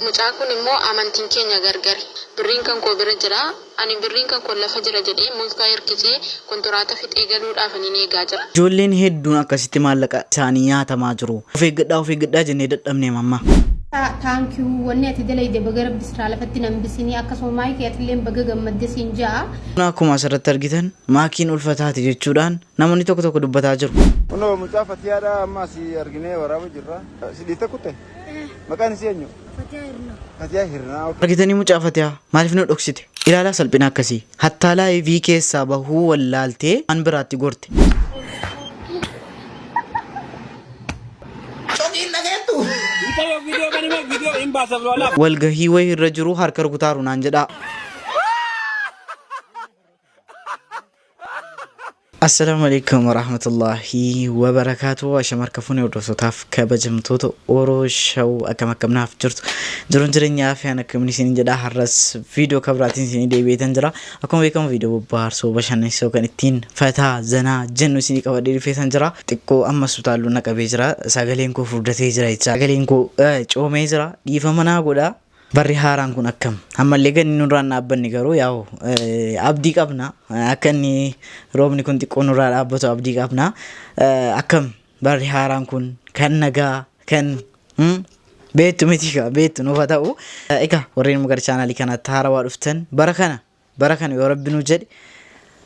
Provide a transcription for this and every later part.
Mucaa kun immoo amantiin keenya gargari. Birriin kan koo bira jira. Ani birriin kan koo lafa jira jedhee mucaa hirkisee kontiraata fixee galuudhaaf ani eegaa jira. Ijoolleen hedduun akkasitti maallaqa isaanii nyaatamaa jiru. Of eeggadhaa, of eeggadhaa jennee dadhabne mamma. Thank you, wanni ati dalayde baga Rabbi sirraa lafatti nan bisinii, akkasuma maayikii atilleen baga gammadde siin ja'a. Akkuma asirratti argitan, maakiin ulfataati jechuudhaan namoonni tokko tokko dubbataa jiru. Kunoo mucaa Fatiyaadha, amma asii arginee waraaba jirra. Si dhiite kutte? Maqaan isii eenyu? Fatiyaa Hirnaa. Fatiyaa Hirnaa. Argitanii, mucaa Fatiyaa maaliif nu dhoksite? Ilaalaa, salphina akkasii. Hattaa live keessaa bahuu wallaaltee waan biraatti gorte. Coqiin dhageettu. Mucayyoo viidiyoo kan himee viidiyoo hin baasa walaaf. Walgahii wayii irra jiru harka rukutaaru naan jedhaa. Assalaamu alaikum warahmatullahi wabarakaatu. Ashama, harka fuunee hordoftootaaf kabajamtoota Oroo Show, akkam akkamnaaf jirtu? Jiruun jireenyaa fi an akkamin isin jedha. Har'as viidiyoo kabiraatiin isin deebi'eetan jira. Akkuma beekamu viidiyoo bobbaarsoo bashannansiisoo kan ittiin fataa zanaa jennu isinii qabadhee dhufeetan jira. Xiqqoo ammas utaalluun na qabee jira. Sagaleen koo furdatee jira jecha. Sagaleen koo coomee jira. Dhiifama naa godhaa. Barri haaraan kun akkam? Ammallee ganni nurraan dhaabbanne, garuu yaa'u abdii qabna. Akka inni roobni kun xiqqoo nurraa dhaabbatu abdii qabna. Akkam barri haaraan kun kan nagaa kan beektu miti kaa beektu nuuf haa ta'u. Egaa warreen gara chaanaalii kanaatti haarawaa dhuftan, bara kana yoo Rabbi nu jedhe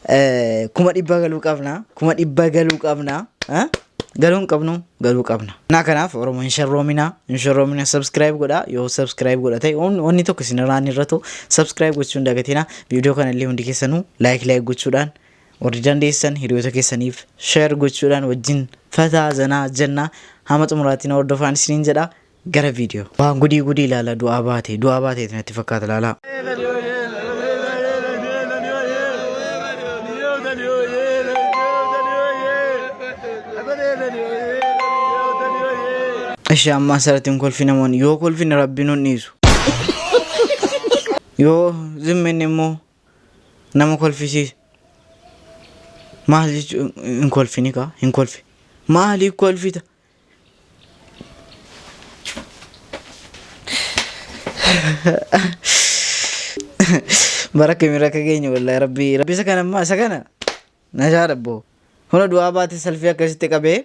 100,000 galuu qabna. 100,000 galuu qabna. Galuu hin qabnu, galuu qabna. Naa kanaaf Oromoo hin sharroominaa, hin sharroominaa, subscribe godhaa. Yoo subscribe godha ta'e wanni tokko isin irraa hin irratu. Subscribe gochuu hin dagatinaa. Viidiyoo kana illee hundi keessanuu like like gochuudhaan, warri dandeessan hiriyoota keessaniif share gochuudhaan wajjin fataa zanaa jennaa. Hamma xumuraatti na hordofaan isiniin jedha. Gara viidiyoo. Waan gudii gudii ilaala, du'aa baate, du'aa baateeti natti fakkaata, ilaalaa. Ishi amma asirratti hin kolfi namoonni. Yoo kolfine Rabbi nun dhiisu. Yoo zimminni immoo nama kolfisiisa. Maal jechuun hin kolfini kaa, hin kolfi. Maaliif kolfita? Bara kamirra akka geenye wallahi Rabbi Rabbi isa kana ammaa isa kana na jaadhabbo. Huna du'aa baate salfii akkasitti qabee.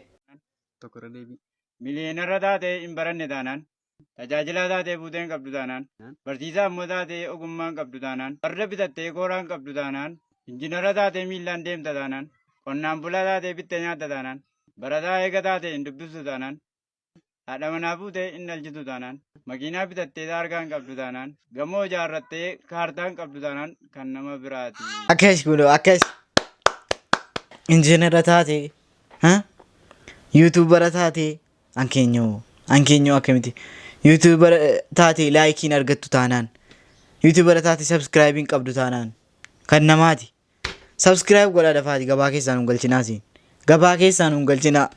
Tokko irra deebii. Miliyeenarra taatee hin baranne taanaan, tajaajilaa taatee buutee hin qabdu taanaan, barsiisaa immoo taatee ogummaa hin qabdu taanaan, farda bitattee kooraa hin qabdu taanaan, injinara taatee miillaan deemta taanaan, qonnaan bulaa taatee bittee nyaatta taanaan, barataa eega taatee hin dubbistu taanaan, haadha manaa fuutee hin dhalchitu taanaan, makiinaa bitattee taargaa hin qabdu taanaan, gamoo ijaarrattee kaartaa hin qabdu taanaan kan nama biraati. Akkas kun akkas. Injiinara taate, YouTubera taate, ankeenyoo akkamitti YouTubera taate likeiin argattu taanaan, YouTubera taate subscribeiin qabdu taanaan kan namaati. Subscribe godhaa dafaati, gabaa keessaa nun galchinaa siin. Gabaa keessaa nun galchinaa.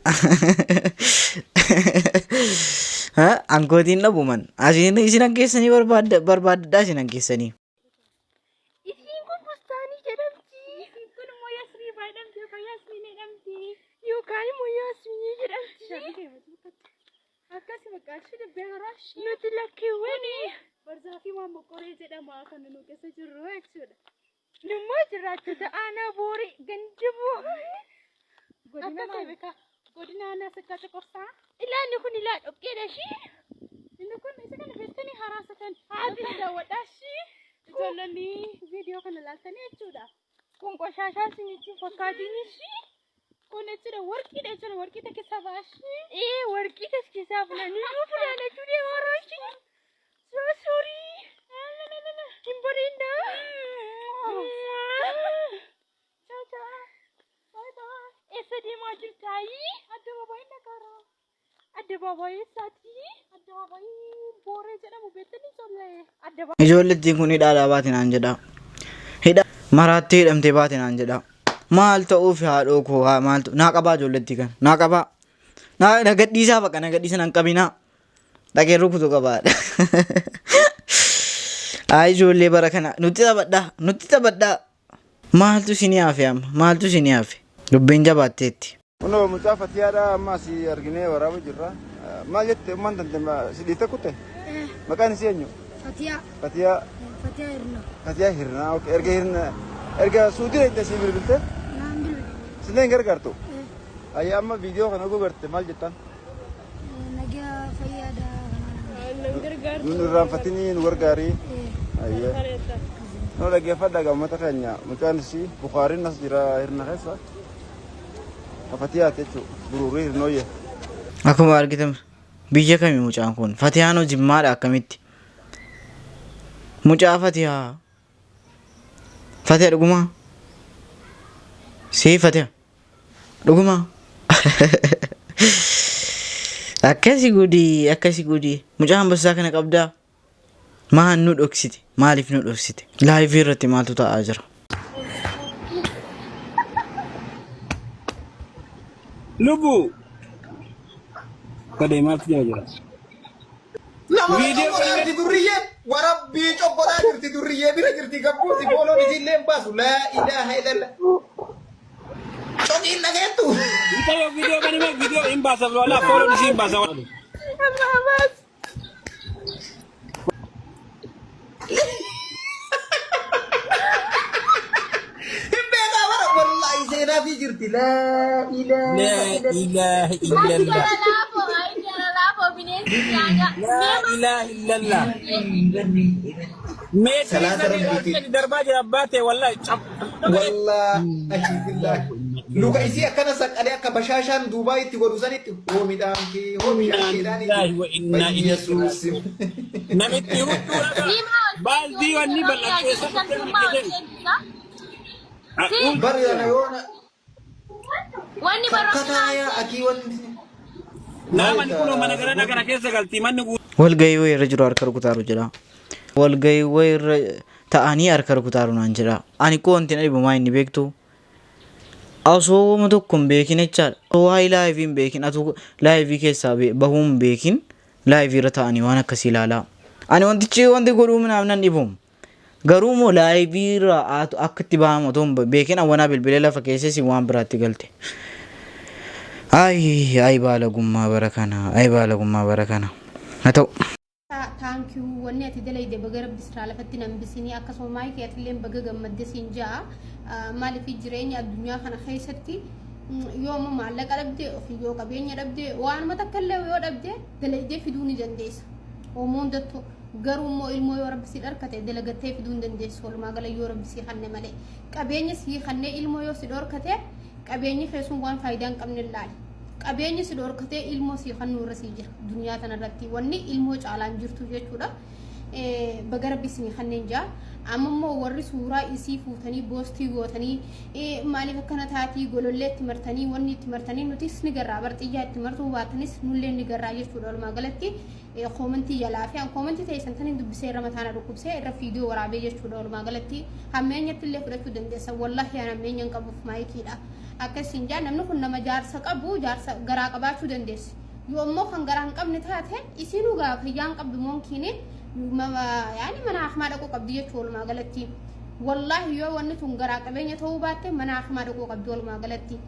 Ankootiin dhabu man. Asiin isin hankeessanii barbaaddadhaa isin hankeessanii. Isiin kun Bustaanii jedhamti. Isiin kun immoo Yasriibaa jedhamti yookaan Yaasmiin jedhamti. Yookaan immoo Yaasmiin jedhamti. Akkasi bakka ishee dibbee haraa ishee. Nuti lakkiiwwan. Barzaafii waan moqqoree jedhama kan nu keessa jirru jechuudha. Nummoo jiraattota aanaa Boorii gandiboo. Godina maal beekaa? Godina aanaa Saccaa Coqorsaa. Ilaa, inni kun ilaa dhoqqeedha ishii. Inni kun isa kana beektanii haraasa kan haati daawwadhaa ishii. Ijoollonni viidiyoo kana ilaaltanii jechuudha. Kun qoshaashaa isinitti hin fakkaatin ishii. Kun jechuudha warqiidha jechuudha, warqii takka baashii. Ee, warqii tas keessaa funaanuu funaanachuu deemaa yeroo ishii. So sorry. Hin bareedda. Ciao ciao. Bye bye. Eessa deemaa jirtaayi? Addabaabaayii dhaqaara. Addabaabaayii eessaati? Addabaabaayii Booree jedhamu beektanii ijoollee? Addabaabaayii. Ijoollettiin kun hidhaadhaa baate naan jedhaa. Hidha maraattee hidhamtee baate naan jedhaa. Maal ta'uuf haadhoo koo, haa maal ta'u naa qabaa ijoollettii kana naa qabaa. Na gadhiisaa, baqa na gadhiisa, nan qabinaa. Dhaqee rukutu qabaadha. Haa, ijoollee bara kana nutti taphadhaa, nutti taphadhaa. Maaltu isinii hafe amma? Maaltu isinii hafe? Dubbiin jabaatteetti. Kunoo mucaa Fatiyaadha, amma asii arginee waraaba jirra. Maal jette ummaan tante si dhiite kutte? Maqaan isii eenyu? Fatiyaa. Fatiyaa. Fatiyaa Hirnaa. Fatiyaa Hirnaa. Okay. Erga Hirna erga Suudii dhaqxee sii bilbilte? Naan bilbile. Sillee hin gargaartu? Ayya, amma viidiyoo kana garte maal jettaan? Nagaa fayyaadha. Nu irraanfatinii nu gargaarii. Ayya. Nu dhaggeeffadhaa gaa uummata keenya, mucaan isii Bukaariin as jira Hirna keessa. Fatiyaati jechuudha. Buruurii Hirnooyye. Akkuma argitan biyya kami mucaan kun? Fatiyaan jimmaadha akkamitti? Mucaa Fatiyaa. Fatiyaa dhugumaa? Sii Fatiyaa? Dhugumaa? Akkasi gudii, akkasi gudii. Mucaa ambassaa kana qabdaa? Maal nu dhoksite? Maaliif nu dhoksite? Live irratti maaltu ta'aa jira? Lubbuu. Kadee maaltu jira jira? Nama Viidiyoo coggoraa jirti durriyyeen, warabbii coggoraa jirti durriyyee bira jirti gabbuuti fooloon isiillee hin baasu, laa ilaaha illallah. Coqiin dhageettu. Mitayyoo viidiyoo kanima viidiyoo hin baasa walaa fooloon isii hin baasa. Hin beekaa bara, wallaahi seenaa fi jirti, laa ilaaha Laa illallah. ilaaha illallah. Jala laafoo bineensi nyaataa. Laa ilaaha illallah. Meetii Salaata sadii rabbiiti. gadi darbaa jira abbaa ta'e wallahi cap. Wallaahi billaahi. Luka isii akkana saqqalee akka bashaashaan Duubaa itti godhu sanitti hoomidhaan kee hoomishaan keedhaan Lillahi wa innaa ilayhi Yesuus. Namitti hudduu dhagaa baaldii wanni bal'atteessa dhuftee. Bari ana yoona Wanni fakkataa yaa akii wanni. Naamani kun mana gara kana keessa galti manni guutuu. Walgahii wayii irra jiru harka rukutaaru jedha. Walgahii wayii irra ta'anii harka rukutaaru naan jedha. Ani koo wanti na dhibu maa inni beektu? Osoo wama tokko hin beekin jechaadha. Waa'ee live hin beekin, atu live keessaa bahuu hin beekin live irra ta'anii waan akkasii ilaalaa. Ani wantichi wanti godhuu minaaf nan dhibu. Garuu immoo live irra akka itti bahamu otoo hin beekin awwanaa bilbilee lafa keessee si waan biraatti galte. Ayi ayi, baalagummaa bara kana, ayi baalagummaa bara kana. Haa ta'u. Thank you, wanni ati dalayde baga rabbi sirraa lafatti nan bisinii, akkasuma maayikii atillee baga gammadde siin ja'a. Maaliif, jireenya addunyaa kana keessatti yoo ammoo maallaqa dhabde ofii, yoo qabeenya dhabde, waanuma takka illee yoo dhabde, dalaydee fiduu ni dandeessa. Homoo hundattuu garuu immoo ilmoo yoo rabbi si dharkate dalagattee fiduu hin dandeessu. Walumaa gala yoo rabbi si kanne malee, qabeenya si kannee ilmoo yoo si dhorkate, qabeenyi keessuun waan faayidaa hin qabne ilaali. Qabeenyi si dhorkatee ilmoo si kannuu irra si jira. Duniyaa tanarratti wanni ilmoo caalaan jirtu jechuudha. Baga rabbi isinii kanneen jaa. Amma immoo warri suuraa isii fuutanii post gootanii, maaliif akkana taatii, golollee itti martanii, wanni itti martanii, nutis ni garraa bar, xiyyaa itti martuu baatanis nullee ni garraa jechuudha. Walumaa galatti comment jalaa fi an comment teessan tan hin dubbisee irra mataana dhukkubsee irra viidiyoo waraabee jechuudha. Walumaa galatti hammeenyatti illee fudhachuu dandeessa. Wallahi an hammeenya hin qabuuf maayikiidha. Akkasiin jaa, namni kun nama jaarsa qabu, jaarsa garaa qabaachuu dandeessi. Yoo immoo kan garaa hin qabne taate, isinuu gaa fayyaa hin qabdu moonkiini, yaani mana hakimaa dhaquu qabdi jechuu. Walumaa galatti wallaahi yoo wanni tun garaa qabeenya ta'uu baatte, mana hakimaa dhaquu qabdi. Walumaa galatti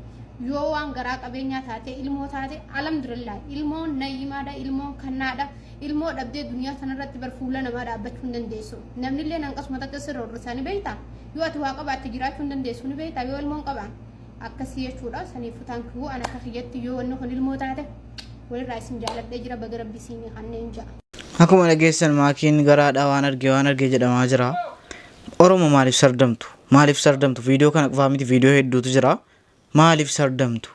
yoo waan garaa qabeenyaa taate, ilmoo taate, alhamdulillah, ilmoon na'imaadha, ilmoon kannaadha. Ilmoo dhabdee duniyaa sanarratti bar fuula namaa dhaabbachuu hin dandeessu. Namnillee hanqasuma takka sirra horrisaa ni beektaa. Yoo ati waa qabaatte jiraachuu hin dandeessu ni beektaa yoo ilmoon qabaan akkasii jechuudha. Saniifuu thank you, an akka kiyyatti yoo wanni kun ilmoo taate walirraa isin jaaladhee jira, baga rabbi siinii kanneen ja'a. Akkuma dhageessan maakiin garaadhaa waan arge waan arge jedhamaa jira. Oromo maaliif sardamtu? Maaliif sardamtu? Viidiyoo kana qofaa miti, viidiyoo hedduutu jira. Maaliif sardamtu?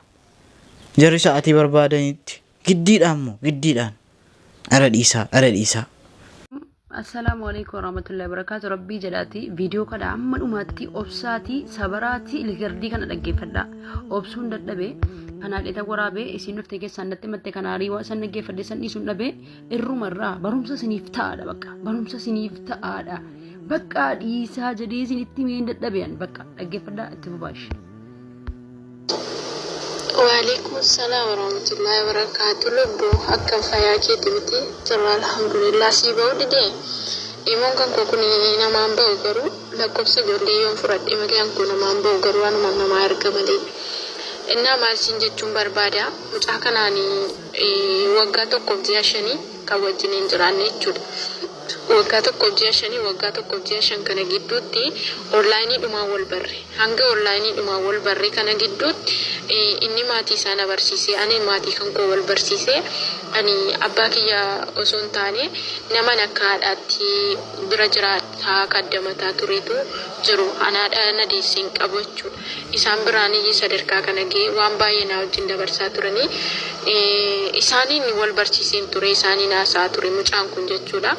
Jarri sa'aatii barbaadanitti giddiidhaan moo giddiidhaan? Ara dhiisaa, ara dhiisaa. Assalaamu alaikum warahmatullahi wabarakatuh. Rabbii jedhaati viidiyoo kana amma dhumaatti obsaatii sabaraatii record kana dhaggeeffadha. Obsuun dadhabe kanaa dheeta waraabee isin dhufte keessaan natti matte kana ariiwaa san dhaggeeffadhe san dhiisuun dhabe. Irrumarraa barumsa isiniif ta'aadha, bakka barumsa isiniif ta'aadha. Bakka dhiisaa jedhee isinitti meen dadhabean, bakka dhaggeeffadhaa itti fufaash. Waalaikum salaam warahmatullahi wabarakatuh. Lubbu, akkam, fayyaa keeti miti? Jirra, alhamdulillah. Sii ba'uu didee imoon kan koo kun namaan ba'u, garuu lakkoofsa ijoollee yoon fudhadhe malee an koo namaan ba'u, garuu anuma namaa erga malee. Innaa maal siin jechuun barbaada, mucaa kanaan waggaa 1f ji'a 5. Kan wajjiniin jiraanne jechuudha. Waggaa tokkoof ji'a shanii waggaa tokkoof ji'a 5 kana gidduutti online dhumaan wal barre. Hanga online dhumaan wal barre kana gidduutti inni maatii isaa na barsiise ani maatii kan koo wal barsiise. Ani abbaa kiyya osoo hin taane naman akka haadhaatti bira jiraataa kaddamataa turetu jiru. An haadha na deesse hin qabu jechuudha. Isaan biraaniyyi sadarkaa kana ga'e waan baay'ee naa wajjin dabarsaa turanii. Isaaniin wal barsiiseen ture, isaaniin haasa'aa ture mucaan kun jechuudha.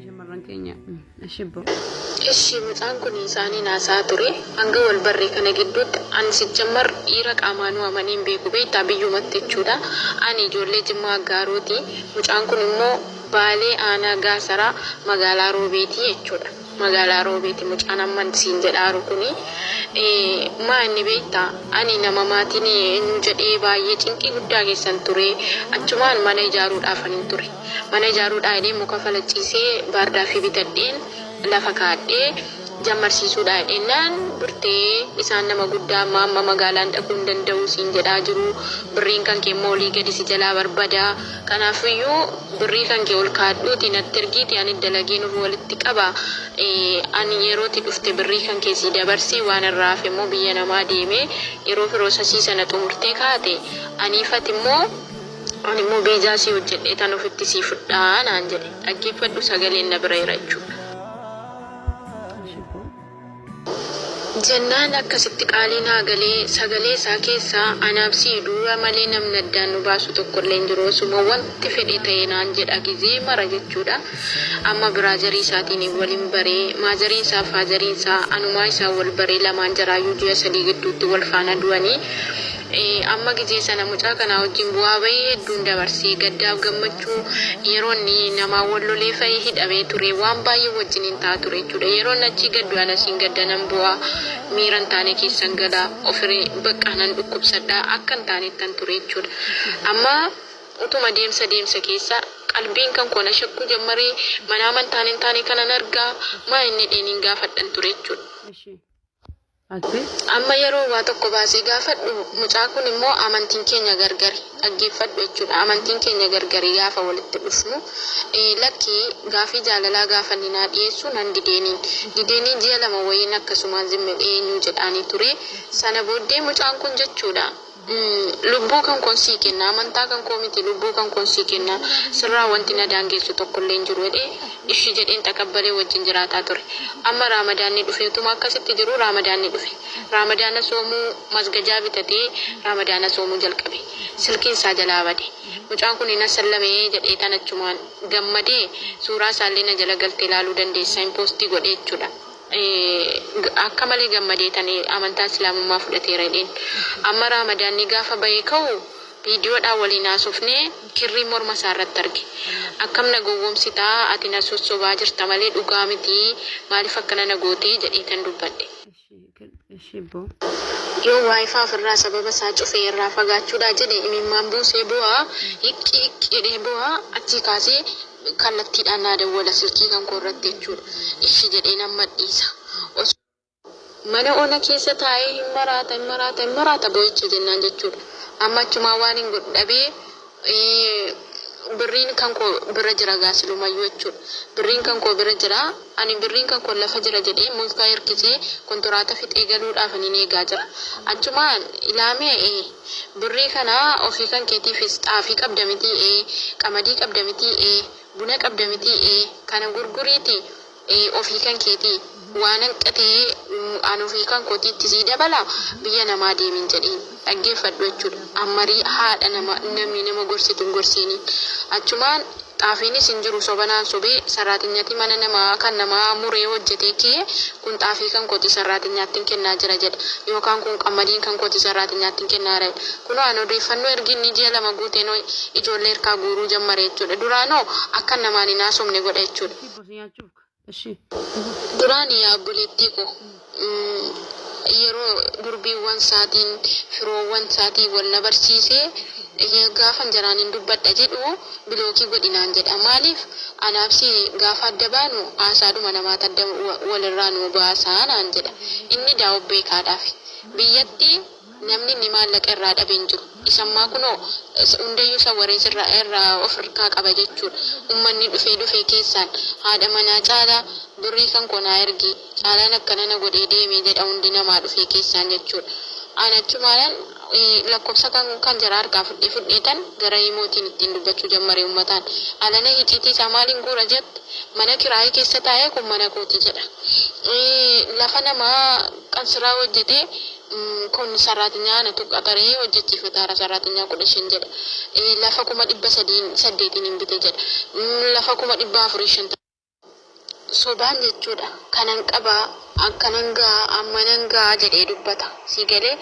Shamarran keenya shibbo. Eshi mucaan kun isaaniin haasa'aa ture. Hanga wal barre kana gidduutti an sijjammar dhiira qaamaanuu amanee hin beeku beektaa biyyumatti jechuudha. Ani ijoollee Jimmaa Aggaarooti. Mucaan kun immoo Baalee aanaa Gaasaraa magaalaa Roobeeti jechuudha. Magaalaa Roobeeti mucaan amma siin jedhaaru kuni. Maa inni beektaa ani nama maatiin eenyu jedhee baay'ee cinqii guddaa keessan ture. Achumaan mana ijaaruudhaaf anin ture. Mana ijaaruudhaa jedhee muka falacciisee baardaafii bitadheen lafa kaadhee jammarsiisuudhaa jedheen naan burtee isaan nama guddaa amma amma magaalaan dhaquu hin danda'u siin jedhaa jiru birriin kan kee immoo olii gadi si jalaa barbada kanaafiyyuu birrii kan kee ol kaadhuuti natti ergiiti ani dalagee nuuf walitti qaba ani yerooti dhufte birrii kan kee sii dabarsee waan irraa hafe immoo biyya namaa deemee yeroo firoosasii sana xumurtee kaate aniifati immoo ani immoo biizaa sii hojjedhee tan ofitti sii fudhaa naan jedhe dhaggeeffadhu sagaleen na bira jira jechuudha. Jennaan akkasitti qaalii naa galee sagalee isaa keessaa anaaf si'i du'a malee namni addaan nu baasu tokkollee hin jiru osuma wanti fedhe ta'e naan jedha gizee mara jechuudha. Amma biraazarii isaatiin walin baree maazariin isaa faazariin isaa anumaa isaa wal baree lamaan jaraayyuu ji'a 3 gidduutti wal faana du'anii Amma gizee sana mucaa kanaa wajjin bu'aa ba'ii hedduun dabarse. Gaddaaf gammachuu yeroo inni namaan wal lolee fa'i hidhamee ture. Waan baay'ee wajjiniin ta'aa ture jechuudha. Yeroo inni achii gaddu an asiin gadda nan boo'a. Miira hin taane keessan gala. Ofiri bakka nan dhukkubsadha. Akka hin taanettan ture jechuudha. Amma utuma deemsa deemsa keessa qalbiin kan koo na shakkuu jammaree manaama hin taane hin taane kanan argaa maa inni jedheeniin gaafadhan ture jechuudha. Amma yeroo waa tokko baasee gaafadhu mucaa kun immoo amantiin keenya gargari dhaggeeffadhu jechuudha amantiin keenya gargari gaafa walitti dhufnu lakki gaafii jaalalaa gaafa inni naa dhiyeessu nan dideeniin dideenii ji'a 2 wayiin akkasumaan zimmedhee eenyuu jedhaanii ture sana booddee mucaan kun jechuudha Lubbuu kan koon sii kenna, amantaa kan koo miti, lubbuu kan koon sii kenna, sirraa wanti na daangeessu tokkollee hin jiru jedhee ishi jedheen taqabbalee wajjin jiraataa ture. Amma Raamadaanni dhufe, utuma akkasitti jiruu Raamadaanni dhufe. Raamadaana soomuu masgajaa bitatee Raamadaana soomuu jalqabe. Silkiin isaa jalaa bade. Mucaan kun hin asallame jedheetan achumaan gammadee suuraa isaallee na jala galtee ilaaluu dandeessa hin poostii godhee jechuudha. Akka malee gammadeetan amantaa islaamummaa fudhateera jedheen. Amma raamadaanni gaafa bahee ka'u viidiyoodhaan waliin haasofnee kirrii morma isaa irratti arge. Akkam na gowwoomsita ati na sossobaa jirta malee dhugaa miti maaliif akkana na goote jedheetan dubbadhe. Yoo wifi ofirraa sababa isaa cufee irraa fagaachuudhaa jedhe imimmaan buusee boo'a hiqqi hiqqi jedhee boo'a achii kaasee kallattiidhaan naa dawwala silkii kan koo irratti jechuudha. Ishi jedhee nan madhiisa. Osoo mana ona keessa taa'ee hin maraata hin maraata hin maraata boo'icha jennaan jechuudha. Amma achumaa waan hin godhu dhabee birriin kan koo bira jira gaa silumayyuu jechuudha. Birriin kan koo bira jira. Ani birriin kan koo lafa jira jedhee muka hirkisee kontoraata fixee galuudhaaf anin eegaa jira. Achumaan ilaamee ee birrii kana ofii kan keetiifis xaafii qabda mitii ee qamadii qabda mitii ee buna qabda mitii ee kana gurguriitii ofii kan keetii waan hanqatee an ofii kan kootiitti sii dabala biyya namaa deemin jedhiin dhaggeeffadhu jechuudha ammarii haadha nama namni nama gorsitu hin gorsiini achumaan xaafiinis hin jiru soba naan sobee sarraatinyatii mana namaa kan namaa muree hojjetee kee kun xaafii kan kooti sarraatinyaattin kennaa jira jedha yookaan kun qammadiin kan kooti sarraatinyaattin kennaa jira jedha kunoo an odeeffannoo ergi inni ji'a 2 guuteen ijoollee harkaa guuruu jammare jechuudha duraanoo akkan namaan hin haasofne godha jechuudha. Shibboo si nyaachuuf ka. Eshi. Duraani yaa obboleettii koo yeroo durbiiwwan isaatiin firoowwan isaatiin wal na barsiise gaafan jaraanin dubbadha jedhu bilookii godhi naan jedha maaliif anaaf si gaafa adda baanu haasaadhuma namaatu adda walirraa nu baasa naan jedha inni daawub beekaadhaafi biyyatti. Namni inni maallaqa irraa dhabe hin jiru. Isammaa kunoo hundayyuu sawwaree sirraa irraa of harkaa qaba jechuudha. Ummanni dhufee dhufee keessaan haadha manaa Caalaa birrii kan koo naa ergi, Caalaan akkana na godhee deeme jedha hundi namaa dhufee keessaan jechuudha. An achumaanaan lakkofsa kan kan jaraa harkaa fudhee fudheetan gara imootiin ittiin dubbachuu jammare ummataan. Alana hiciitii isaa maaliin guura jette? Mana kiraayii keessa taa'ee kun mana kooti jedha. Lafa namaa qansiraa hojjetee kun sarraatinyaa anatu qaxaree hojjechiifataara sarraatinyaa 15 jedha. Lafa 808,000n hin bite jedha. Lafa 450,000. Sobaan jechuudha. Kanan qaba, akkanan ga'a, ammanan ga'a jedhee dubbata. Sii galee?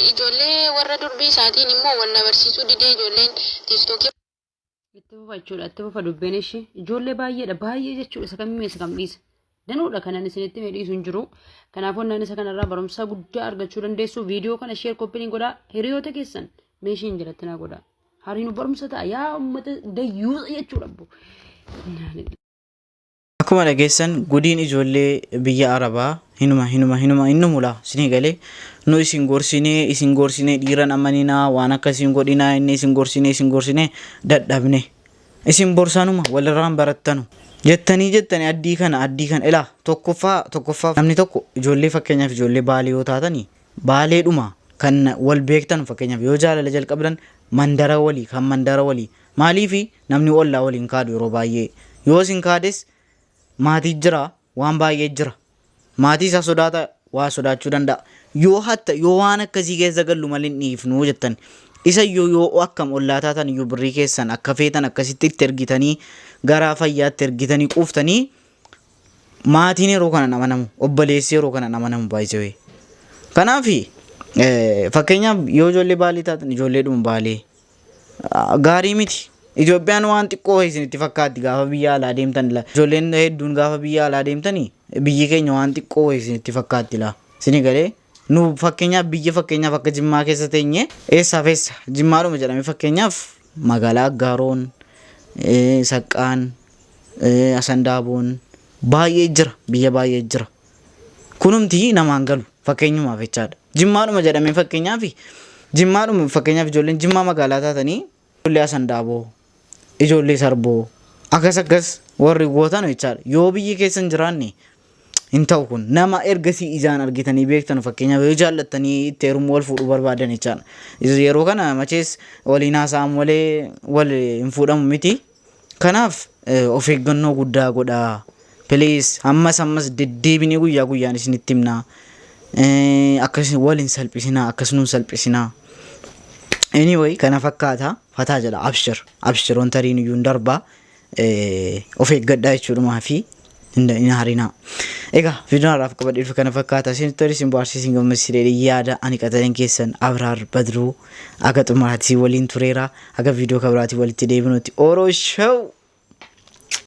Ijoollee warra durbii isaatiin immoo wal na barsiisuu didee ijoolleen tiiktookii. Itti fufa jechuudha. Itti fufa dubbiin ishee. Ijoollee baay'eedha. Baay'ee jechuudha. Isa kam himee isa kam dhiisa. Danuudha kanan isinitti himee dhiisu hin jiru. Kanaafuu naan isa kanarraa barumsa guddaa argachuu dandeessu. Viidiyoo kana sheer koppiliin godhaa. Hiriyoota keessan meeshiin jalatti naa godhaa. Hariinu barumsa ta'a. Yaa uummata dayyuusa jechuudha. Abbo. Akkuma dhageessan gudiin ijoollee biyya Arabaa hinuma hinuma hinuma hin dhumu laa isinii galee nu isin gorsinee isin gorsinee dhiiran amaninaa waan akkasii hin godhinaa inni isin gorsinee isin gorsinee dadhabne isin borsanuma walirraan barattanu jettanii jettanii addii kana addii kana ilaa tokkoffaa tokkoffaa namni tokko ijoollee fakkeenyaaf ijoollee baalee yoo taatanii baaleedhuma kan wal beektan fakkeenyaaf yoo jaalala jalqabdan mandara walii kan mandara walii Maaliifi namni ollaa wal hin kaadu yeroo baay'ee. Yoo isin kaades maatii jira, waan baay'ee jira. Maatii isaa sodaata waa sodaachuu danda'a. Yoo hatta yoo waan akkasii keessa gallu malee hin dhiifnu jettan. Isa iyyuu yoo akkam ollaa taatan iyyuu birrii keessan akka feetan akkasitti itti ergitanii gara fayyaatti ergitanii quuftanii maatiin yeroo kana hin amanamu. Obboleessi yeroo kana hin amanamu baay'isee. Kanaaf fakkeenyaaf yoo ijoollee baalee taatan ijoolleedhuma baalee Gaarii miti. Itoophiyaan waan xiqqoo isinitti fakkaatti gaafa biyya alaa deemtan la. Ijoolleen hedduun gaafa biyya alaa deemtani biyyi keenya waan xiqqoo isinitti fakkaatti la. Isinii galee nu fakkeenyaaf biyya fakkeenyaaf akka Jimmaa keessa teenye eessaaf eessa Jimmaadhuma jedhamee fakkeenyaaf magaalaa Aggaaroon, Saqqaan, Asandaaboon baay'ee jira biyya baay'ee jira. Kunumti namaan galu fakkeenyumaaf jechaadha. Jimmaadhuma jedhamee fakkeenyaaf Jimmaadhuma fakkeenyaaf ijoolleen Jimmaa magaalaa taatanii ijoollee Asandaaboo, ijoollee Sarboo akkas akkas warri gootan jechaadha. Yoo biyyi keessa hin jiraanne hin ta'u kun nama ergasii ijaan argitanii beektan fakkeenyaaf yoo jaallattanii itti heerumuu wal fuudhuu barbaadan jechaadha. Yeroo kana machees waliin haasa'amu malee wal hin fuudhamu miti. Kanaaf of eeggannoo guddaa godhaa. Please ammas ammas deddeebinee guyyaa guyyaan isinitti himna. Akkas wal hin salphisinaa akkas nun salphisinaa. Anyway kana fakkaata fataa jedha abshir abshir wanta riin iyyuu hin darbaa. Of eeggadhaa jechuudhumaa fi hin harinaa. Egaa viidiyoon har'aaf qabadhee dhufe kana fakkaata. Isinitti tole isin bohaarsee isin gammachiisee yaada ani qaxaleen keessan Abraar Badruu. Aga xumuraatti waliin tureera. Aga viidiyoo kabiraatiin walitti deebinutti Oro Show!